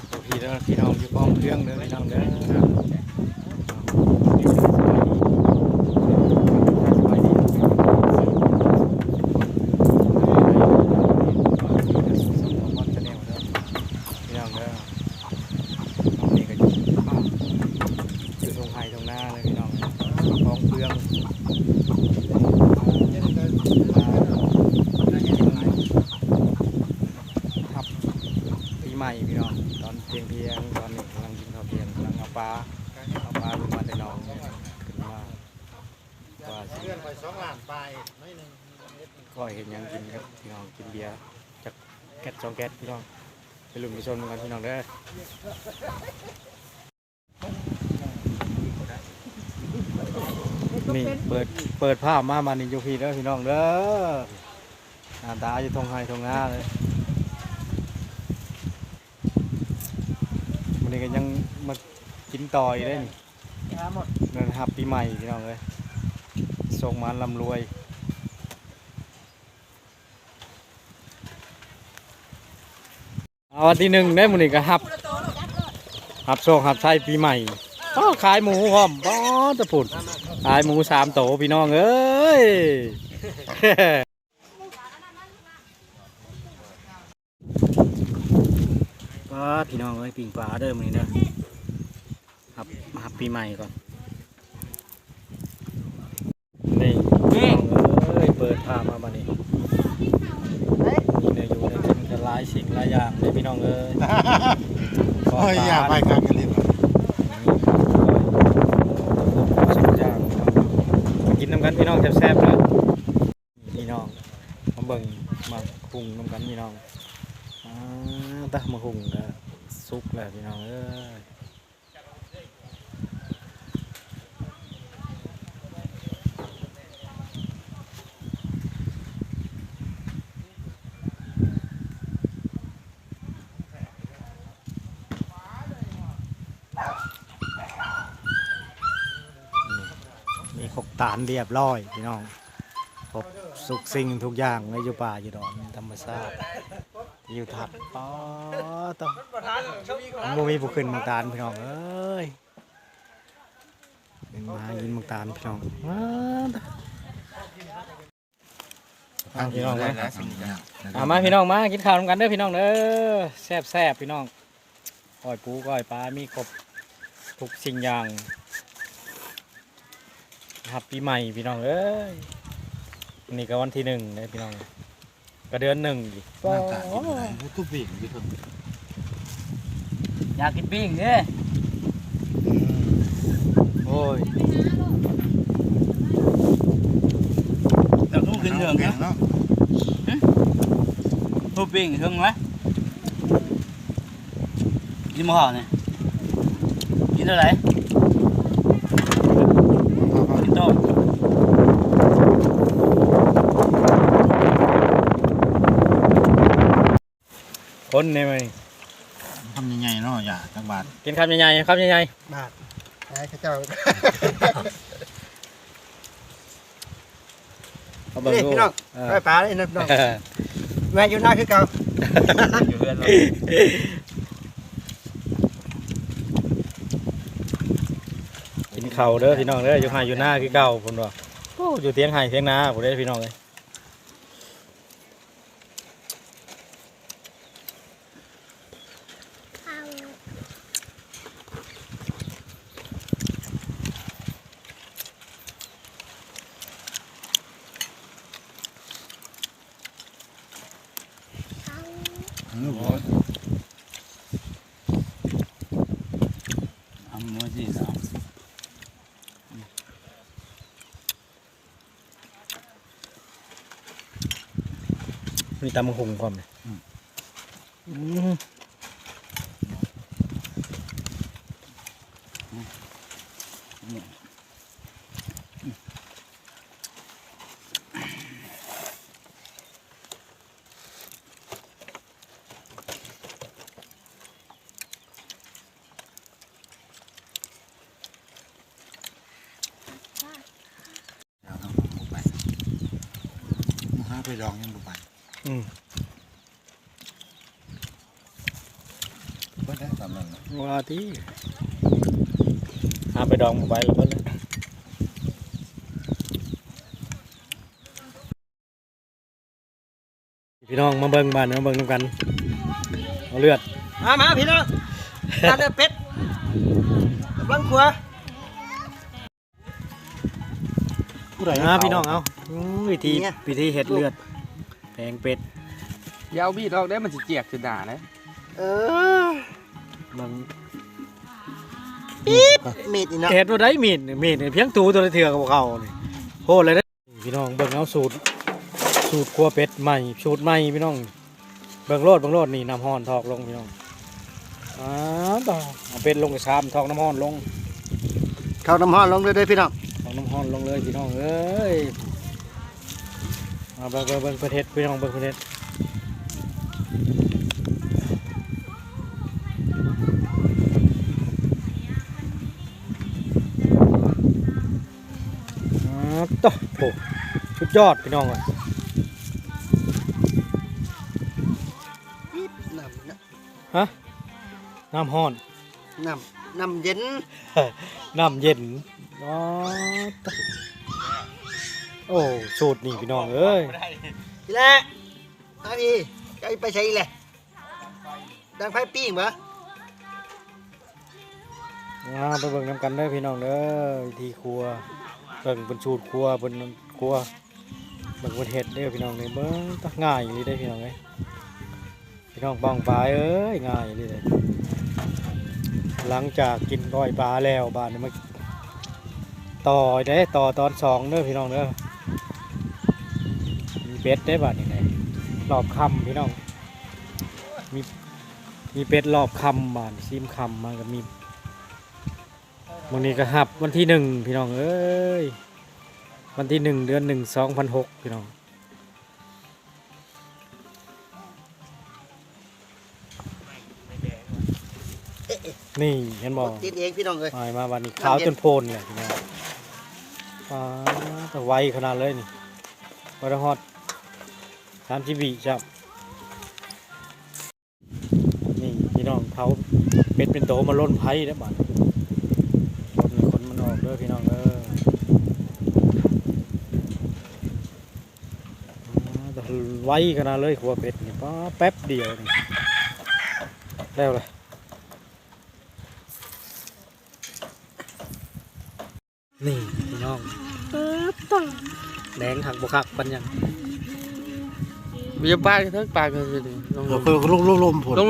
ໂອເຄເດີ ພີ່ນ້ອງຢູ່ກອງເຄື່ອງເດີ ພີ່ນ້ອງເດີ. ພີ່ນ້ອງເດີ ນີ້ກໍຢູ່ທົ່ງໄຮ່ທົ່ງນາເລີຍ ພີ່ນ້ອງເອີຍ ກອງເຟືອງ ຮັບປີໃໝ່ ພີ່ນ້ອງ. ຕອນທ່ຽງໆ ຕອນນີ້ກຳລັງກິນເຂົ້າທ່ຽງ ກຳລັງເອົາປາ ເອົາປາລົງມາແຕ່ໜອງ ຂຶ້ນມາ ວ່າຊິ ເຮືອນຂ້ອຍສອງລ້ານປາຍໜ້ອຍໜຶ່ງ ຂ້ອຍເຮັດຫຍັງກິນກັບ ພີ່ນ້ອງ ກິນເບຍຈັກແກັດສອງແກັດ ພີ່ນ້ອງ. ໄປລຸ້ນໄປຊົມນຳກັນ ພີ່ນ້ອງເດີ. ນີ້ເປີດ ເປີດພາບມາບາດນີ້ຢູ່ພີ້ເດີ ພີ່ນ້ອງເດີ. ໜ້າຕາຢູ່ທົ່ງໄຮ່ທົ່ງນາເລີຍ. ມື້ນີ້ກໍຍັງມາກິນຕໍ່ອີກເດ້ນີ້. ໄດ້ຮັບປີໃໝ່ ພີ່ນ້ອງເອີຍ ໂຊກໝານລ່ຳລວຍ. ເອົາ ວັນທີໜຶ່ງເດ້ ມື້ນີ້ກໍຮັບ ຮັບໂຊກຮັບໄຊປີໃໝ່. ໂອ້ ຂາຍໝູພ້ອມ ປາດຕະພຸ້ນ ຂາຍໝູສາມໂຕ ພີ່ນ້ອງເອີຍ. ປາດ ພີ່ນ້ອງເອີຍ ປີ້ງປາເດີມື້ນີ້ເດີ. ຮັບ ຮັບປີໃໝ່ກ່ອນ. ນີ້ ນີ້ ພີ່ນ້ອງເອີຍ ເປີດພາບມາບາດນີ້ ມີແນວຢູ່ແນວກິນກັນຫຼາຍສິ່ງຫຼາຍຢ່າງເດ້ ພີ່ນ້ອງເອີຍ. ໂອ້ຍ ຢາກໄປຄັກອີ່ຫຼີ. ກິນນຳກັນ ພີ່ນ້ອງ ແຊບໆເດີ. ພີ່ນ້ອງ ມາເບິ່ງໝາກຫຸ່ງນຳກັນ ພີ່ນ້ອງ. ອາ ຕະ ໝາກຫຸ່ງກໍສຸກແລ້ວ ພີ່ນ້ອງເອີຍ. ນີ້ ມີຄົກຕານລຽບຮ້ອຍ ພີ່ນ້ອງ. ຄົບທຸກສິ່ງທຸກຢ່າງເລີຍ ຢູ່ປ່າຢູ່ດອນ ທຳມະຊາດ ທິວທັດ. ປາດໂທ້ ມັນບໍ່ມີຜູ້ຂຶ້ນໝາກຕານ ພີ່ນ້ອງເອີຍ. ຂຶ້ນມາກິນໝາກຕານ ພີ່ນ້ອງ. ປາດໂທ້ ເອົາ ພີ່ນ້ອງມາ ເອົາມາ ພີ່ນ້ອງມາກິນເຂົ້ານຳກັນເດີ ພີ່ນ້ອງເດີ. ແຊບໆ ພີ່ນ້ອງ ກ້ອຍປູກ້ອຍປາ ມີຄົບທຸກສິ່ງຢ່າງ. ຮັບປີໃໝ່ ພີ່ນ້ອງເອີຍ. ນີ້ກໍວັນທີໜຶ່ງເດ້ ພີ່ນ້ອງ ກໍເດືອນໜຶ່ງອີກ. ນ້ຳຕາກິນບໍ່ໄດ້ ໂອ້ ຕູ້ປີ້ງຢູ່ເທິງ. ຢາກກິນປີ້ງເດ້. ອືມ ໂອ້ຍ ແຕ່ຕູ້ປີ້ງເທິງເນາະ. ຫຶ ຕູ້ປີ້ງເທິງຫວະ. ກິນບໍ່ເຂົ້ານີ້ ກິນເທົ່າໃດ? ກິນຕໍ່ ຄົນໄດ້ໄໝ? ຄຳໃຫຍ່ໆເນາະ ຢ່າ ຈັກບາດ. ກິນຄຳໃຫຍ່ໆ ຄຳໃຫຍ່ໆ ບາດ ໃຫ້ເຂົາເຈົ້າ. ເອົາເບິ່ງດູ ພີ່ນ້ອງ ເອີ ໄປປາເລີຍພີ່ນ້ອງ. ແມ່ນຢູ່ນາຄືເກົ່າ ຢູ່ເຮືອນເນາະ. ກິນເຂົ້າເດີພີ່ນ້ອງເດີ ຢູ່ໄຮ່ຢູ່ນາຄືເກົ່າພຸ້ນວ່າ. ໂອ້ ຢູ່ທຽງໄຮ່ທຽງນາພຸ້ນເດ້ພີ່ນ້ອງເອີຍ. ມີຕຳບັກຫຸ່ງພ້ອມ. ອືມ ອືມ ອືມ. ຫາໄປດອງຍັງບໍ່ໄປ. ອືມ. ເບິດແລ້ວ ສາມນັ້ນນະ ວ່າຕິ ຫາໄປດອງໝາກໄຟແລ້ວເບິດແລ້ວ. ພີ່ນ້ອງມາເບິ່ງບາດນີ້ ມາເບິ່ງນຳກັນ ເອົາເລືອດ ມາ ມາພີ່ນ້ອງ ຕາເລືອດເປັດ ກຳລັງຂົ້ວ ຜູ້ໃດ ອ່າ ເຜົາ ພີ່ນ້ອງ ເອົາ ອືມ ວິທີ ນີ້ໄງ ວິທີເຮັດເລືອດແປງເປັດ ຢ່າເອົາມີດອອກເດີ້ ມັນຊິຈຽກຂຶ້ນໜ້າເດ້. ເອີ ເບິ່ງ ປີດ ມີດນີ້ເນາະ ເຮັດບໍ່ໄດ້ມີດນີ້ ມີດນີ້ພຽງຖືຕົວລະເທື່ອກໍບໍ່ເຂົ້ານີ້ ໂພດແລ້ວເດ້. ພີ່ນ້ອງເບິ່ງເອົາສູດ ສູດຂົ້ວເປັດໃໝ່ ສູດໃໝ່ພີ່ນ້ອງ ເບິ່ງໂລດ ເບິ່ງໂລດ ນີ້ນ້ຳຮ້ອນຖອກລົງພີ່ນ້ອງ ອ້າວ ເອົາເປັດລົງກະຊາມ ຖອກນ້ຳຮ້ອນລົງ ຖອກນ້ຳຮ້ອນລົງເລີຍເດີ້ພີ່ນ້ອງ ຖອກນ້ຳຮ້ອນລົງເລີຍພີ່ນ້ອງເອີຍ. ມາເບິ່ງ ເບິ່ງ ເບິ່ງເພິ່ນເຮັດ ພີ່ນ້ອງເບິ່ງເພິ່ນເຮັດ ອ້າວ ໂອ້ ສຸດຍອດພີ່ນ້ອງເອີຍ ນ້ຳນະ ຮະ ນ້ຳຮ້ອນ ນ້ຳ ນ້ຳເຢັນ ນ້ຳເຢັນ ອໍ ໂອ້ ສູດນີ້ພີ່ນ້ອງເອີຍ ອີແຫຼະ ເອົາອີກ ເຈົ້າໄປໃສອີກແຫຼະ ດັງໄຟປີ້ງບໍ່? ອ່າ ໄປເບິ່ງນຳກັນເດີ້ພີ່ນ້ອງເດີ້ ວິທີຄົວ ເບິ່ງເພິ່ນສູດຄົວ ເພິ່ນຄົວ ເບິ່ງເພິ່ນເຮັດເດີ້ພີ່ນ້ອງເອີຍ ເບິ່ງ ຕາງ່າຍອີ່ຫຼີເດ້ພີ່ນ້ອງເອີຍ ພີ່ນ້ອງປ້ອງປາຍເອີຍ ງ່າຍອີ່ຫຼີເດ້. ຫຼັງຈາກກິນກ້ອຍປາແລ້ວ ບາດນີ້ມາຕໍ່ເດ້ ຕໍ່ຕອນສອງເດີ້ພີ່ນ້ອງເດີ້ ມີເປັດເດ້ບາດນີ້ ຮອບຄ່ຳພີ່ນ້ອງ ມີ ມີເປັດຮອບຄ່ຳ ບາດນີ້ ຊີມຄ່ຳມາກໍມີ ມື້ນີ້ກໍຮັບວັນທີໜຶ່ງພີ່ນ້ອງເອີຍ ວັນທີໜຶ່ງ ເດືອນໜຶ່ງ ສອງພັນຫົກ ພີ່ນ້ອງ ນີ້ເຫັນບໍ່ ຕິດເອງພີ່ນ້ອງເອີຍ ມາ ມາບາດນີ້ ຂາວຈົນໂພນແຫຼະພີ່ນ້ອງ ປາດ ໄວຂະໜາດເລີຍນີ້ ບໍ່ໄດ້ຮອດສາມສິບວິຊ້ຳ. ນີ້ພີ່ນ້ອງ ເຜົາເປັດເປັນໂຕມາລົນໄຟເດີ້ບາດນີ້ ລົນໃຫ້ຄົນມັນອອກເດີ້ພີ່ນ້ອງເອີຍ ອ່າ ໄວຂະໜາດເລີຍ ຂົ້ວເປັດນີ້ ປາດ ແປັບດຽວນີ້ ແລ້ວລະ. ນີ້ພີ່ນ້ອງ ປາດ ແດງຄັກບໍ່ຄັກປານຫຍັງ ມີປາກເທິງປາກເທິງ ລົງ ເອີ ລົງ ລົງ ລົງພຸ້ນ ລົງ